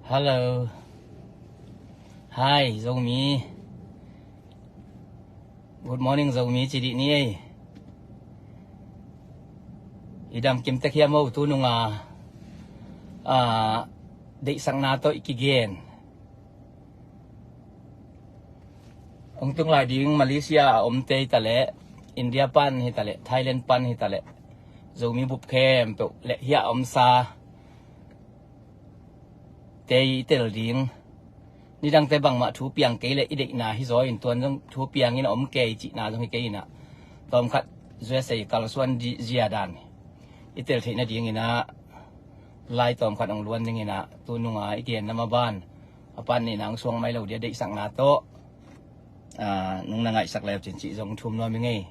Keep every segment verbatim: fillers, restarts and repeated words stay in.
Hello. Hi, Zomi. Good morning, Zomi ci dih ni ei. I dam kim tek hiam o, tu nunga, ah, deihsakna tawh i kigen. Hong tung lai ding Malaysia a omte hi taleh, India pan hi taleh, Thailand pan hi taleh, Zomi bup khempeuh le hiah a omsa te i tel ding. Nidangte bangmah thu piang kei leh i deihna hi zaw in, tuan zong thu piang in a om kei cihna zong hi kei inah, tawmkhat U S A kalsuan di-, zia dan i tel theih nading inah, lai tawmkhat hong luan ding inah, tu nunga i genna maban a pan nihna hong suang mai lo dia deihsakna tawh, ah, nung na ngaihsak leu cin cih zong thum nuam i ngei.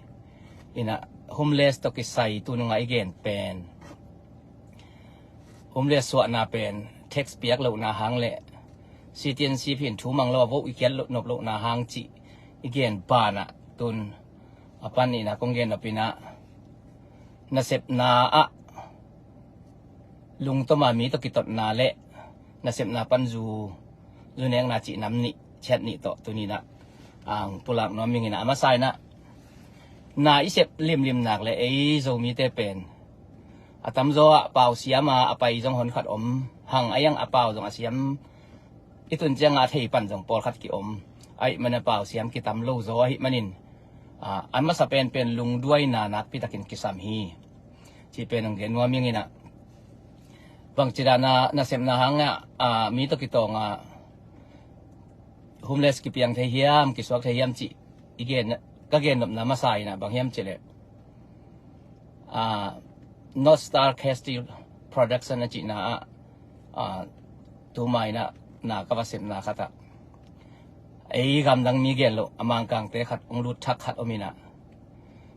Inah, homeless tawh kisai tu nunga i gen pen, homeless suahna pen tax piak lohna hang le citizenship hin thu mang lo a vote i kiat loh, nop lohna hang cih i gen banah tun a pan nihna kong gen nop inah, nasepna ah lungtoma mi tawh kitotna le nasepna pan zu, zu nekna cih nam nih, chiat nih tawh tuni inah ang pulak nuam ing inah, a masa inah, na i sep limlim nak le ei Zomite pen a tamzaw ah pau siam a, a pai zong honkhat om, hang a iang a pau zong a siam i tun cianga a thei pan zong pawlkhat ki-om. Ahih manin a pau siam kitam lo zaw ahih manin, ah, a masa penpen lungduaina nakpitakin kisam hi. Cih pen hong gen nuam ing inah, bangci dana nasepna hangah, ah, mi tawh kitawng a homeless kipiang thei hiam, kisuak thei hiam cih i gen, ka gen nopna masa inah bang hiam cih leh, ah, North Star Castle Production a cihna ah, ah, tuma inah na ka va sepna khat ah, ei gamdang mi gen loh a Mangkangte khat hong lut thak khat om inah,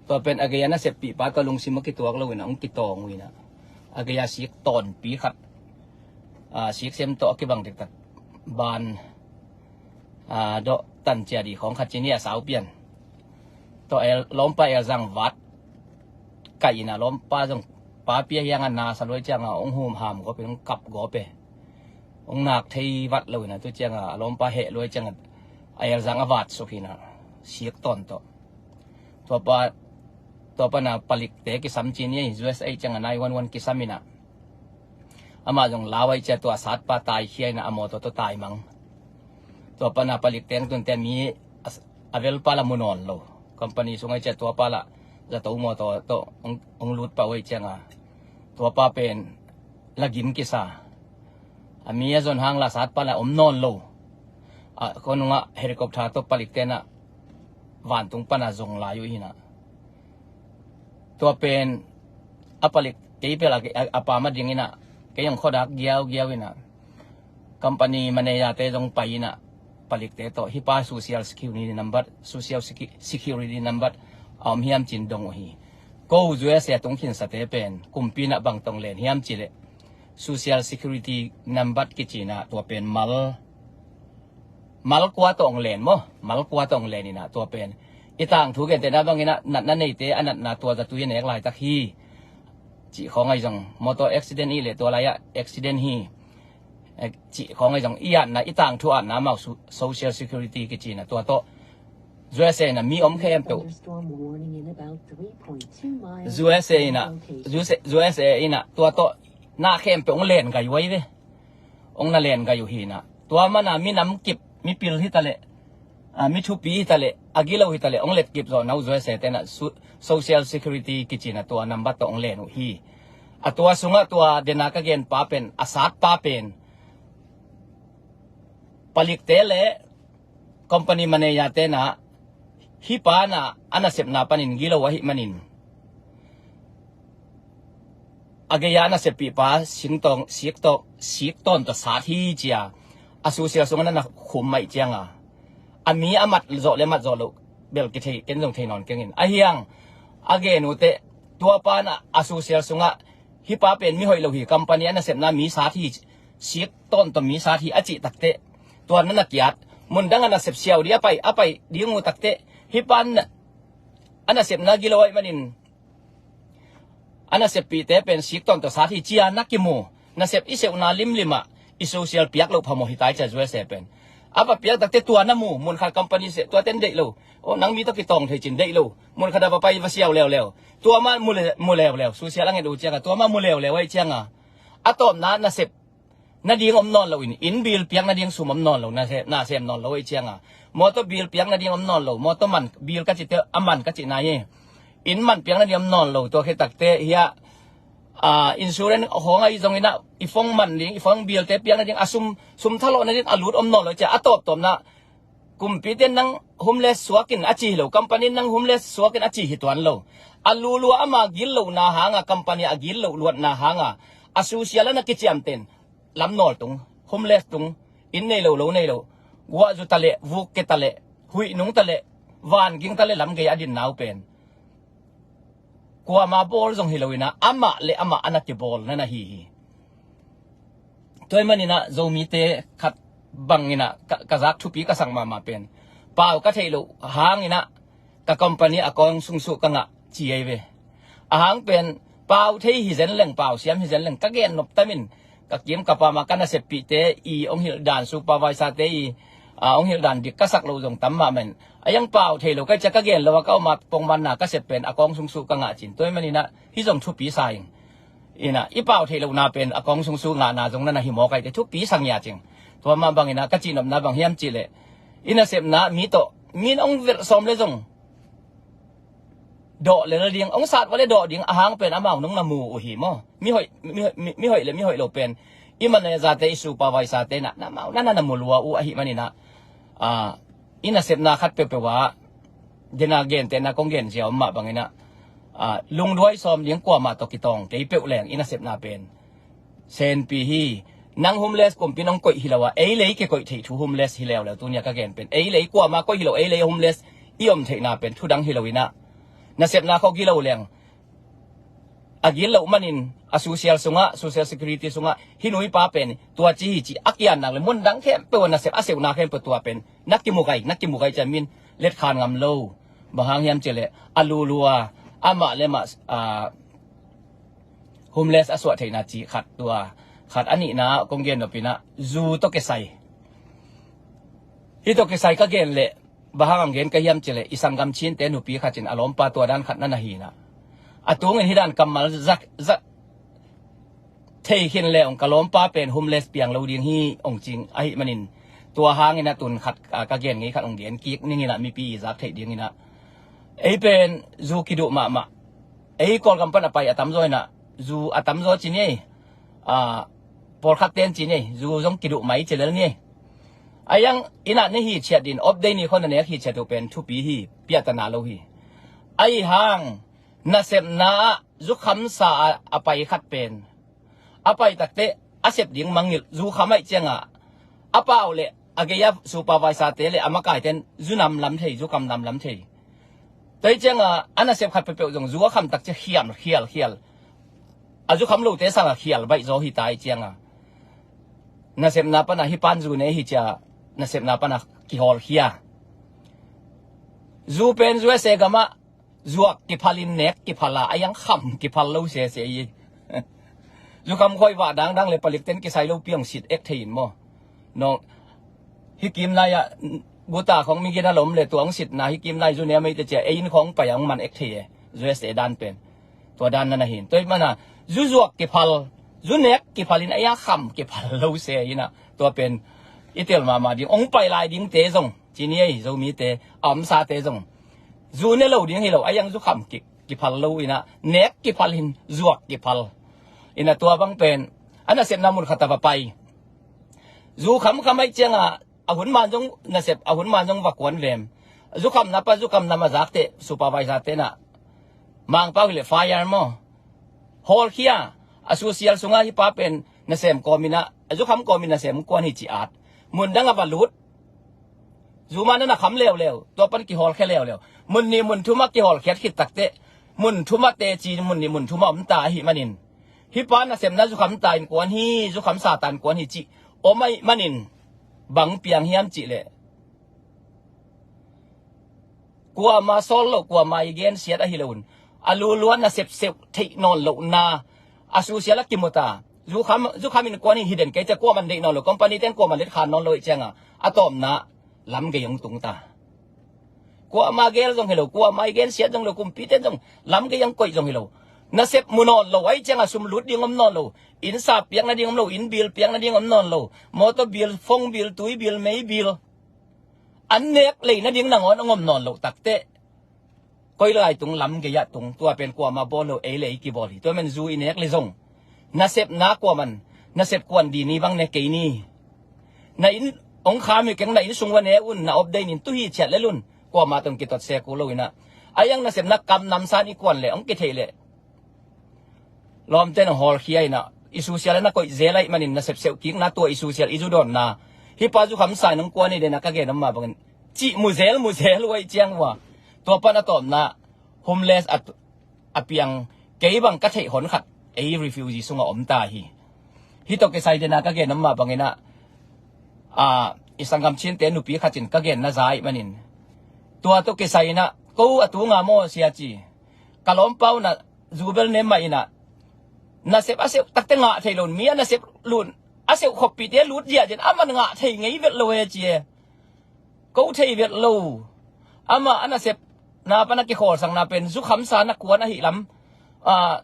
tua pen a gei a naseppihpa tawh lungsim a kituak lo inah hong kitawng uh inah, a gei a sik tawnpi khat, ah, sik sem tawh a kibang dektak ban, ah, dawh tancia dih khawng khat ci ni a sau pian tawh, el, lawmpa elzang vat kaih inah, lawmpa zong pa pia hiang a nasa luai cianga hong humham gawp in, hong kap gawp e. Hong nak thei vat lo inah, tu cianga a lawmpa heh luai cianga a elzang a vat suk inah, sik tawn tawh. Tuapa, tuapa na palikte kisam ci ni ei, U S A cianga nine one one kisam inah, amah zong lau ahih cia tua satpa taikhia inah a mawtaw tawh taimang. Tuapa na palik teng tunte mi a, a velpa la mu nawn lo. Company sung ahih cia tuapa la zato mawtaw tawh hong, hong lut pah uh ahih cianga, tuapa pen la gim kisa. A mi a zon hang la satpa la om nawn lo. A, khuanungah helicopter tawh palik tenah vantung pana zong lai uh hinah. Tua pen a palik kei pel a, a, a pam a ding inah, kei hong khuadak giaugiau inah, company manager te zong pai inah, palikte tawh, hih pa social security number, social secu-, security number a om hiam cin dong uh hi. Ko U S A tung khinsate pen kumpi inah bang tawh ong len hiam cih leh, social security number kici inah, tua pen mal, mal kua tawh ong len maw, mal kua tawh ong len inah, tua pen i tangthu gentehna bang inah, natna neite a natna tua zatui a nek laitak hi cih khawng ahi zong, motor accident i leh tua lai-ah accident hi, eh, cih khawng ahi zong, i atna, i tangthu atna amau su-, social security kici inah, tua tawh U S A inah mi om khempeuh, Thunderstorm warning in about three point two miles. U S A inah, U S A, U S A inah tua tawh na khempeuh ong len gai uh ahi ve. Ong na len gai uh hinah. Tua mana minam kip, mipil hitaleh, a, mi thupi hitaleh, a gilo hitaleh, ong let kip zawh na uh U S A tenah su-, social security kici inah tua number tawh ong len uh hi. A tua sungah tua dena ka gen pa pen, a sat pa pen, palikte le company manager tenah, hih pa na a nasepna panin gilo ahih manin, a gei-a a naseppihpa singtawng, sik tawh, sik tawn tawh sat hi cia a social sungah na na khum maih cianga, a mi a mat zawh le mat zawh loh bel kithei, ken zong thei nawn keng in. Ahiang a gen uh teh, tua pa na a social sungah, hih pa pen mi hoih lo hi, company a nasepna mi sat hi, sik tawn tawh mi sat hi a cih takteh, tua na na kiat, mundang a nasep siau dih a pai, a pai ding uh takteh, hih pa na, a nasepna gilo ahih manin, a naseppihte pen sik tawn tawh sat hi cia na kimu, nasep i seuhna limlimah, i social piak loh phamawh hi tai cia, U S A pen. A va piak takte tua na mu, mun khat company seh, tua ten deih lo. O, nang mi tawh kitawng thei cin deih lo. Mun khat a va pai va siau leuleu. Tua mah mu le, mu leuleu. Social a nget uh cianga, tua mah mu leuleu ahi cianga. A tawpna nasep nading om nawn lo in, inn bill piak nading sum om nawn lo, na sem, na sem nawn lo ahi cianga. Mawtaw bill piak nading om nawn lo, mawtaw man, bill ka cite, a man ka cihna hi. Inn man piak nading om nawn lo, tua khit takte, hia, ah, insurance khawng ahi zongin ah, i phone man ding, i phone bill te piak nading, a sum, sum thalawh nading, a lut om nawn lo cia, a tawptawpna, kumpi ten nang homeless suakin a ci hi lo, company nang homeless suakin a ci hi tuan lo. A lulua ama gil lohna hanga, company a gil loh luatna hanga, a social a na kiciam ten, lam nawl tung, homeless tung, inn nei lo, lo nei lo, guahzu ta leh, vuk ke ta leh, huih nung ta leh, van ging ta leh, lam gei a dinna uh pen. Kuama bawl zong hi lo ina, amah le amah a na kibawl na na hi hi. Tua ahih man ina, Zomite khat bang ina, ka, ka zak thupi ka sak mahmah pen. Pau ka theih loh hang ina, ka company account sung suh ka ngah ci ahi ve. A hang pen, pau thei hi zen leng, pau siam hi zen leng, ka gen nop tam in, ka kim ka pam a ka naseppihte i hong hilh dan, supervisor te i, a, hong hilh dan dik ka sak loh zong tam mahmah in. A iang pau thei lo, ka cia ka gen lo a ka om a pongmanna ka sep pen, account sung suh ka ngah cin. Tua ahih man ina, hih zong thupi sa ing. Ina, i pau theih lohna pen, account sung suh ngahna zong na na hi mawk ahi te, thupi sa ngia cing. Tua mah bang ina, ka cihnopna bang hiam cih leh, i nasepna mi tawh, min hong velh sawm le zong, dawh lel ding, hong sat va le dawh ding, a hang pen amau nong na mu uh hi maw. Mi hoih, mi, mi, mi hoih le mi hoih lo pen, i manager te, i supervisor te na, na mau, na, na, na mu lua uh ahih man ina, a, i nasepna khat peuhpeuh ah, dena gente na kong gen zia om mah bang ina, a, lungduai sawm ding kuamah tawh kitawng kei peuh leng i nasepna pen senpi hi. Nang homeless kumpi nong koih hi lo a, ei lei kikoih theih thu homeless hi leuleu, tunia ka gen pen. Ei lei kuama koih hi lo, ei lei homeless i om theihna pen thu dang hi lo ina. Nasepna khawng hi lo leng, a gil loh manin, a social sungah, social security sungah, hih nuipa pen, tua ci hi ci, a kian nak le, mun dang khempeuh a nasep, a seuna khempeuh tua pen, na kimu gai, na kimu gai cia min, let khan ngam lo. Bang hang hiam cih leh, a lulua, amah le mah, a, homeless a suah theihna cih khat tua, khat a nihna, kong gen nop ina, zu tawh kisai. Hih tawh kisai ka gen leh, bang hang gen ka hiam cih leh, i sanggam Chin te nupi khat in a lawmpa tua dan khat na na hi ina. A tungin hih dan kammal zak, zak, thei khin le ong ka lawmpa pen homeless piang lo ding hi ong cing ahih manin. Tua hang ina tun khat, a, ka gen ngei khat ong gen kik ning ina mipi i zak theih ding ina. Ei pen zu kiduh mahmah. Ei Kawlgam pan a pai a tamzaw ina. Zu a tamzaw ci ni ei. A, pawlkhat ten ci ni ei. Zu zong kiduh mai ci lel ni ei. A iang ina na hi ciat din, off day ni khawng na nek hi ciat uh pen thupi hi, piahtana lo hi. Ahi hang, nasepna ah, zukham sa a, a pai khat pen. A pai takte, a sep ding mangngilh, zukham ahih cianga. A pau le, a gei a supervisor te le, a makai ten, zu nam lam thei, zukham nam lam thei. Tua ahih cianga, a nasep khat peuhpeuh zong, zu a kham tak cia khial, khial, khial. A zukham lote sanga khial baih zaw hi ta ahih cianga. Nasepna pana hih pan zu ne hi cia, nasepna pana kihawlkhia. Zu pen U S A gamah, zuak kiphalin nek kiphal a, a iang kham kiphal lo sese hi. Zukham khuaivah dangdang le palik ten kisai lo piang sit ek thei in maw. Nong, hih kim nai ah, guta khong migin a lom le tua hong sitna, hih kim nai zu ne a meite cia, ei inn khong pai a hong man ek thei e, U S A dan pen. Tua dan na na hin. Tua ahih mana, zu zuak kiphal, zu nek kiphalin a iang kham kiphal lo se ina. Tua pen, i tel mahmah ding, hong pai lai dingte zong. Ci ni ei, Zomite, a omsate zong. Zu ne lo ding hi lo, a iang zukham ki, kiphal lo ina, nek kiphal in, zuak kiphal. Ina tua bang pen, a nasepna mun khat a va pai. Zu khamkham ahih cianga, a hun man zong nasep, a hun man zong va kuan vem. Zukhamna pa, zukhamna ma zakte, supervisor te na. Mangpau hi le fire maw. Hawlkhia, a social sunga hih pa pen, nasem kawm ina, a zukham kawm ina nasem kuan hi ci at. Mun dang a va lut. Zu mah na na kham leuleu, tua pan kihawlkhia leuleu. Mun nih mun thum a kihawlkhiat khit takte, mun thum a teci, mun nih mun thum a om ta ahih manin. Hih pa nasepna zukham ta in kuan hi, zukham sa ta in kuan hi cih om ahih manin. Bang piang hiam cih leh. Kuama sawl loh, kuama i gensiat ahi lo un. A lulua nasep seuh theih nawn lohna. A social a kimu ta. Zukham, zukham in kuan hi hi den kei cia, kuaman deih nawn lo, company ten kuaman let khan nawn lo ih cianga a tawpna lam gei hong tung ta. Kuama gel zong hi lo, kuama i gensiat zong lo, kumpi ten zong lam gei hong koih zong hi lo. Nasep mu nawn lo, aih cianga sum lut ding om nawn lo. Inn sa piak nading om lo, inn bill piak nading om nawn lo. Motor bill, phone bill, tui bill, mei bill. An nek lei nading nangawn hong om nawn lo takteh. Koi lai tung, lam gei ah tung, tua pen kuama bawl lo, ei le ei kibawl hi. Tua men zu i nek le zong nasepna kuaman, nasep kuan di ni bang ne kei ni. Na inn hong kham hi keng, na inn sung va ne un, na op dei nin tu hi ciat le lun. Kuama tong kitot se ku lo inah. Aiang nasepna kam namsan i kuan le hong kithei le lawmte na hawlkhia inah, i susial na koih zel aih manin nasep seuh kikna tua i susial i zu dawnna. Hih pa zu khamsa in hong kuan hi dena ka gen om mah bangin cih mu zel, mu zel uh aih ciang uh a. Tua pan a tawpna homeless a, a piang kei bang ka theih hon khat ei refugee sungah om ta hi. Hih tawh kisai dena ka gen om mah banginah, a, i sanggam Chinte nupi khat in ka genna za aih manin. Tua tawh kisai inah, ko a tunga maw sia ci. Ka lawmpa unah zu bel ne mah inah. Nasep a seuh takte ngah thei lo, mi a nasep lut, a seuh khoppite lut ziahziah, aman ngah thei ngei vet lo he ci e. Ko thei vet lo. Amah a nasepna pan a kikhawlsakna pen zu khamsa na kuan ahi lam, a,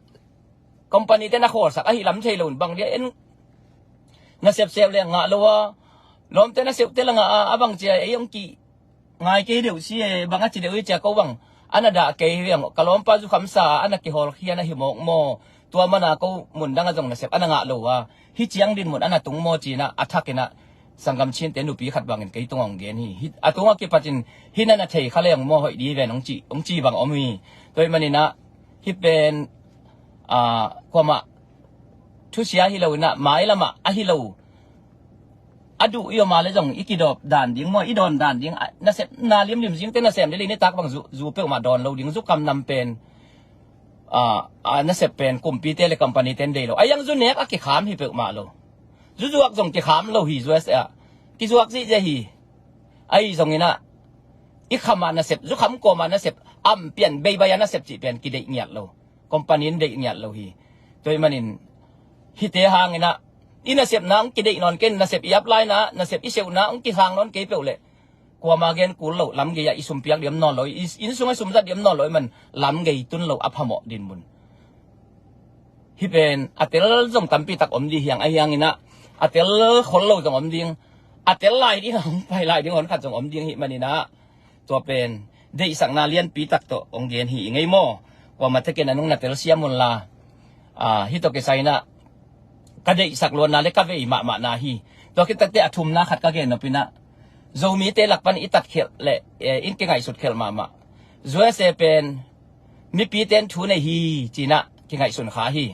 company te na khawlsak ahi lam thei lo in bang dia en. Nasep seuh le ngah lo a, lawmte na seuhte la ngah a, a bang cia ei hong ki ngai kei deuh si e, bang a ci deuh hi cia ko bang. A na dah kei hi ang, ka lawmpa zu khamsa a na kihawlkhia na hi mawk maw? Tua mana ko mun dang a zong nasep a na ngah lo a, hih ciang din mun a na tung maw cinah a thak inah sanggam Chinte nupi khat bangin kei tung hong gen hi. Hih a tungah kipatin hih na na thei kha leng maw hoih di ven hong ci, hong ci bang om hi. Tua ih maninah hih pen, a, kuamah thusia hi lo inah mailamah a hi lo. A duh i om a le zong i kidawp dan ding maw, i dawn dan ding, a, nasepna limlim zingte nasem dili nitak bang zu, zu peuhmah dawn lo ding, zu kam nam pen, a, a, nasep pen kumpite le company ten dei lo. Aiang zu nek a kikham hi peuhmah lo. Zu zuak zong kikham lo hi, zu ese a kizuak zihziah hi. Ahi zonginah i khamah nasep, zu kham kawmah nasep, am pian beibai a nasep cih pen kideih ngiat lo. Company in deih ngiat lo hi. Tua ih manin hihte hanginah i nasepna hong kideih nawn kei, nasep i apply na, nasep i seuhna hong kisang nawn kei peuh leh kuama gen kul lo, lam gei ah i sumpiak diam nawn lo, i inn sungah sumzat diam nawn lo, i man lam gei tun lo a phamawh dinmun. Hih pen a tel zong tampi tak om dih hiang, ahi hanginah a tel khol lo zong om ding, a tel lai ding, a hong pai lai ding hon khat zong om ding hih maninah tua pen deihsakna lianpi tak tawh hong gen hi i ngei maw? Kuamah tekin a nung na telsiam unla, a, hih tawh kisai inah ka deihsak luanna le ka vei mahmahna hi. Tua khit takte a thumna khat ka gen nop inah Zomite lak pan i tatkhelh le, e, in kingaihsutkhelh mahmah. U S A pen mipite in thu nei hi cinah kingaihsun kha hi.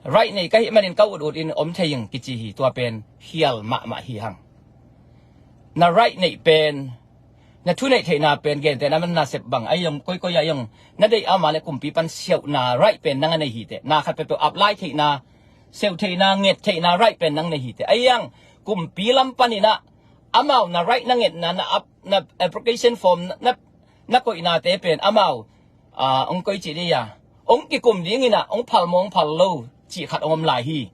Right nei ka hih manin ka ut ut in om thei ing kici hi, tua pen khial mahmah hi hang. Na right neih pen, na thuneih theihna pen, gentehna man nasep bang ahi zong, koikoi ahi zong na deih a om a le kumpi pan seuhna right pen nang a nei hi teh. Na khat peuhpeuh apply theihna, seuh theihna, nget theihna right pen nang nei hi teh. Ahi zong kumpi lam paninah amau na right na ngetna, na ap-, na application form na, na, na koihnate pen amau, a, hong koi cih dih a, hong kikum dinginah hong phal maw hong phal lo cih khat hong om lai hi.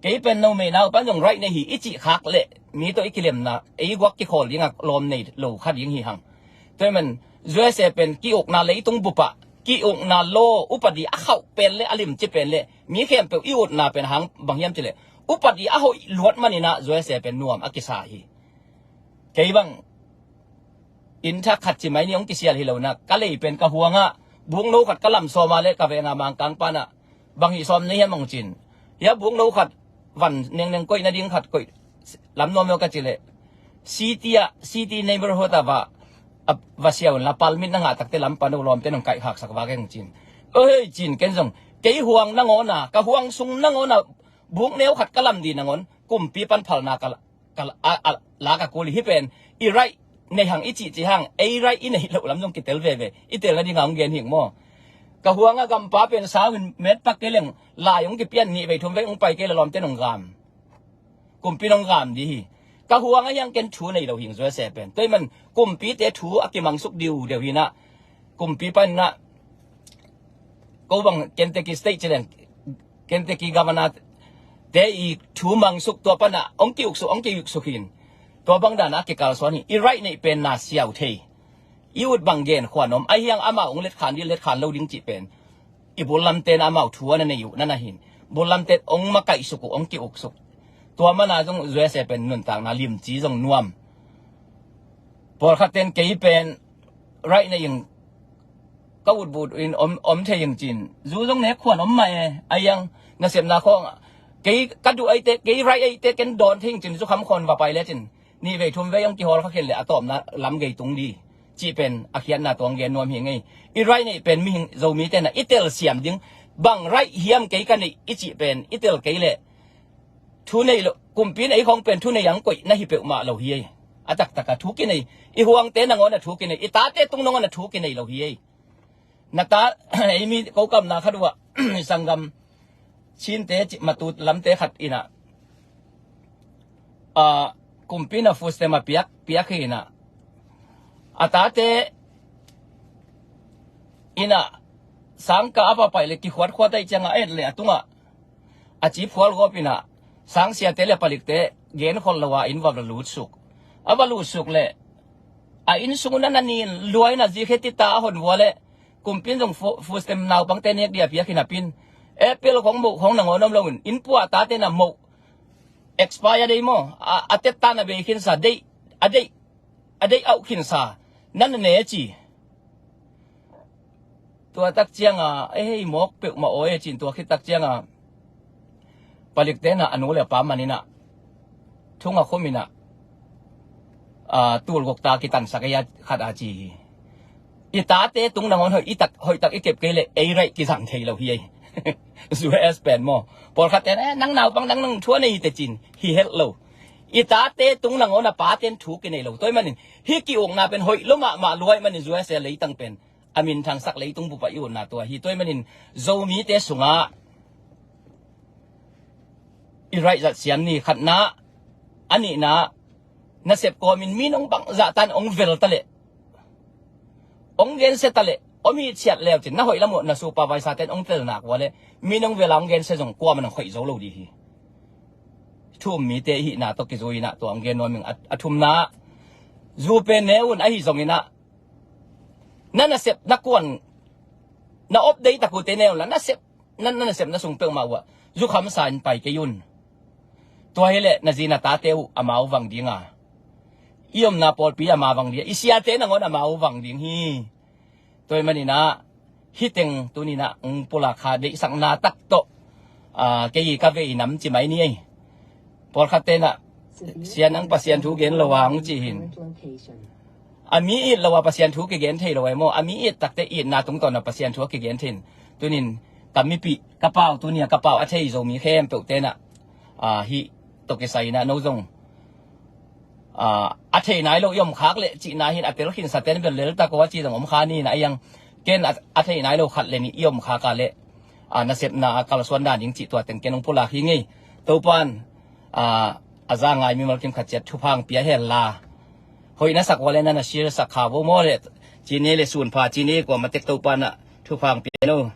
Kei pen no mei nau pan zong right nei hi i cih khak leh mi tawh i kilemna, ei guak kikhawl dingah lawm nei lo kha ding hi hang. Tua ih man U S A pen ki-ukna leitung bupah ki-ukna law upadi a khauh pen le a limci pen le mi khempeuh i utna pen hang bang hiam cileh upadi a hoih luat maninah U S A pen nuam a kisa hi. Kei bang inn thak khat ci mai ni hong kisial hi lo inah ka lei pen ka huangah bukno khat ka lam sawm a le ka vengah Mangkang panah bang hih sawm nei hiam hong cin. Hia bukno khat van nengneng koih nading khat koih lam nuam lo ka cileh city ah, city neighborhood ah va, a, va siau unla permit na ngah takte lam pan uh lawmte nong kaihkhaksak va keng hong cin. Ohei cin ken zong kei huang nangawn a, ka huang sung nangawn a bukneu khat ka lam di nangawn kumpi pan phalna ka la ka la, a, a, la ka kul hi pen i right nei hang i cihcih hang, ei right i neih loh lam zong kitel veve, i tel nading a hong gen hing maw? Ka huang a gampa pen sau in met pak kei leng lai hong kipian nih vei thum vei hong pai kei le lawmte nong gam. Kumpi nong gam dih hi. Ka huang a hiang ken thu nei lo hing U S A pen. Tua ih man kumpite thu a kimangsuk diu deuh hinah kumpi paninah ko bang Kentucky State cileng, Kentucky Governor te i thu mangsuk tua pana ong ki-uksuk, ong ki-uksuk hin. Tua bang dana a kikalsuan hi. I right neih pen na siau thei. I ut bang gen khuan om. Ahiang amau ong letkhan dih, letkhan lo ding cih pen i bullamte na amau thu ana nei uh nana hin. Bullamte ong makaihsuk uh, ong ki-uksuk. Tua mana zong U S A pen nuntakna limci zong nuam. Pawlkhat ten kei pen right neih ing, ka utbut in om, om thei ing cin. Zu zong nek khuan om mah e. Ahiang nasepna khawng kei ka duh aite, kei right aite ken dawn thei ing cin, zu kham khawn va pai le cin. Nih vei thum vei ong kihawl kha khen le a tawpna lam gei tung di. Cih pen a khiatna tuang gen nuam hi ngei. I right neih pen mihing Zomi tena i telsiam ding. Bang right hiam kei ka neih i cih pen i tel kei le. Thu nei lo, kumpi nei khawng pen thu nei ang koih na hi peuhmah lo hi ei. A taktaka thu kinei. I huangte nangawn a thu kinei. I tate tung nangawn a thu kinei lo hi ei. Na ta, ei mi ko kamna khat uh ah, sanggam Chinte cih matut lamte khat ina, a, kumpi na food stamp a piak, piak hi ina. A tate ina sangka a va pai le kikhuatkhuat ahi cianga a et le a tunga a ci phual gawp ina sangsiate le palikte gen khol lo a inn va lutsuk. A va lutsuk le a inn sung na na nin luai na zik he ti ta a hon vua le kumpin zong fu-, food stamp naupangte nek dia piak hi napin. Apple khong moh khong nangawn om loin inn pua tate na moh expire dei maw? A, a tet ta na bei khinsa dei, a dei, a dei auh khinsa na na ne ci. Tua tak cianga, e hei mawk peuhmah aw e cin tua khit tak cianga palikte na a nu le a pa man ina thunga khum ina, a, tulguk ta kitansak ei a khat a ci hi. I tate tung nangawn hoih i tak, hoih tak i kep kei le ei raih kizang thei lo hi ei. U S pen maw? Pawlkhat ten, e, nang naupang nang nang thu a nei hi te cin hi helh lo. I tate tung nangawn a paten thu kinei lo. Tua ahih manin hih ki-ukna pen hoih lo mahmah lua ahih manin U S leitang pen a minthangsak leitung bup ah i utna tua hi. Tua ahih manin Zomite sungah i raih zat siam ni. Khatna, a nihna, nasep kawmin mi nong bangzah tan ong vel ta leh, ong gensia ta leh, om it siat leu cin na hoih lam uh na supervisor ten ong tel nak ua leh mi nong vel a ong gensia zong kuaman ong khoih zo lo dih hi. Thu um mite i hihna tawh kizui ina tua ong gen nuam ing. A, a thumna, zu pen ne un ahi zong ina na nasep na kuan na op dei tak uh te ne un la nasep na, na nasep na sung peuhmah uh ah zu khamsa in pai kei un. Tua hi leh na zi na tate uh amau vang dinga, i omna pawlpi ama vang dinga, i siate nangawn amau vang ding hi. Tua ahih manin ah hih teng tuni-in ah ong pulak kha deihsakna tak tawh, a, kei ka vei nam ci mai ni ei. Pawlkhat ten ah, sia nang Pasian thu gen lo a ong ci hi. A mi it lo a Pasian thu kigen thei lo ei maw? A mi it takte itna tungtawn a Pasian thu a kigen thei in. Tuni-in ka mipih, ka pau, tuni-a ka pau a thei Zomi khempeuh ten ah, a, hih tawh kisai in ah no zong, a, a thei nai lo i om khak leh cihna hi in, a tel khinsa ten bel lel tak aw a ci zong om kha ni in ah, a iang ken a, a thei nai lo khat le nih i om khak a leh, a, nasepna a kalsuan dan ding cih tua teng ken ong pulak hi ngei. Topa'n, a, a za ngai mimal kim khat ciat thupha ong pia hen la. Hoih na sak ua leh na na share sak kha vo maw leh, cine le sunpha, cine kuamah tek Topa'n ah thupha ong pia hen aw.